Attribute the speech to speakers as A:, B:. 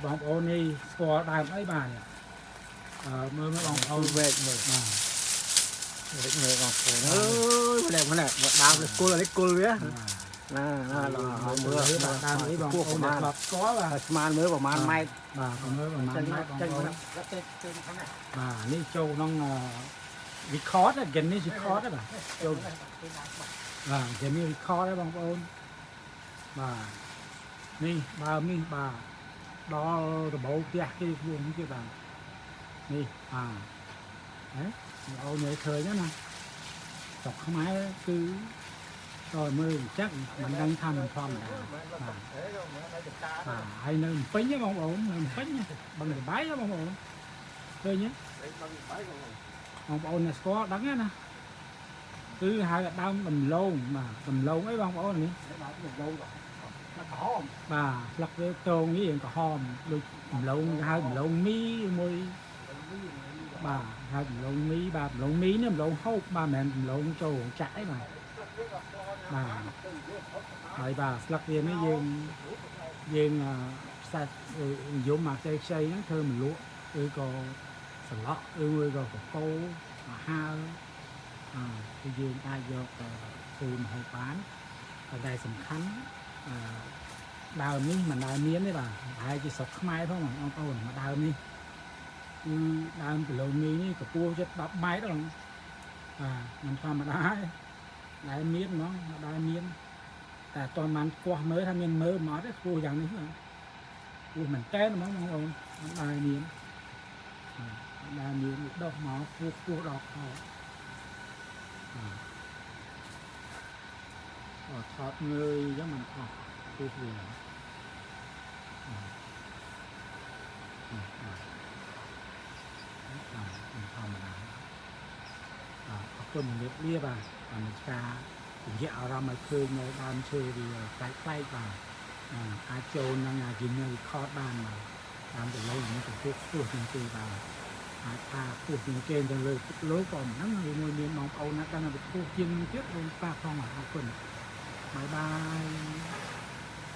A: បងប្អូននេះស្គាល់ដើមអីបាទនេះអឺមើលមើលបងប្អូន
B: វែកមើល
A: បាទ
B: វែកមើលបងប្អូនអើយម្នាក់ម្នាក់ដើមនេះគល់នេះគល់វាណាណាមើល
A: មើលបាទដើមអីបងប្អូនដែលធ្លាប់ស្គាល់បាទ
B: ស្មានមើលប្រហែលម៉ែត្រ
A: បាទមើលប្រហែលម៉ែត្របង
B: ចេញ
A: ប្អូន
B: ចេញចេញខាងនេះ
A: បាទនេះចូលក្នុង record Guinness record បាទចូលបាទ Guinness record ហ្នឹងបងប្អូនបាទនេះដើមនេះបាទដល់ដបូលផ្ទះគេខ្លួននេះទៀតបាទនេះបាទហ៎បងប្អូនមើលឃើញណាស្រុកខ្មែរគឺតើមើលអញ្ចឹងមិនដឹងថាមិនធម្មតាបាទបាទហើយនៅភ្នំពេញបងប្អូននៅភ្នំពេញបឹងតបាយបងប្អូនឃើញទេ បងប្អូនអ្នកស្គាល់ដឹងណាគឺហៅថាដើមដំឡូងបាទដំឡូងអីបងប្អូននេះ
B: ដើមដំឡូងក្រហម
A: បាទស្លឹកវាត្រងនេះរៀងក្រហមដូចដំឡូងគេហៅដំឡូងមីមួយបាទហៅដំឡូងមីបាទដំឡូងមីនេះដំឡូងហូបបាទមិនមែនដំឡូងចូលរោងចក្រអីបាទបាទហើយបាទស្លឹកវានេះយើងយើងផ្សាច់និយមមកខ្ចីខ្ចីហ្នឹងធ្វើមលក់ឬក៏សឡក់ឬមួយក៏កកោអាហារ អឺគឺយើងអាចយកធ្វើម្ហូបបានប៉ុន្តែសំខាន់អឺដើមនេះមិនដែលមានទេបាទប្រហែលជាស្រុកខ្មែរផងបងប្អូនមកដើមនេះគឺដើមគីឡូមីនេះកម្ពស់ជិត10ម៉ែត្រដល់បាទមិនធម្មតាទេដែលមានហ្មងដែលមានតែអត់ទាន់បានគាស់មើលថាមានមើលមកទេខ្ពស់យ៉ាងនេះបាទខ្ពស់មែនតើហ្មងបងប្អូនមិនដែលមានបាទមិនដែលមានដុះមកខ្ពស់ខ្ពស់ដល់ខោ អត់ថតងើយអញ្ចឹងមិនអស់ពោះវាបាទបាទធម្មតាបាទអរគុណជំរាបលាបាទបាទនៃការពង្រាអារម្មណ៍ឲ្យឃើញនៅដើមឈើវាប្លែកប្លែកបាទអាចចូលនឹង Guinness Record បានបាទតាមទៅលោកនឹងទៅពោះខ្ពស់ជាងគេបាទអាចថាខ្ពស់ជាងគេទៅលើលោកក៏មិនដឹងឬមួយមានបងប្អូនណាដឹងថាខ្ពស់ជាងទៀតអូនប៉ះផងអរគុណ bye bye.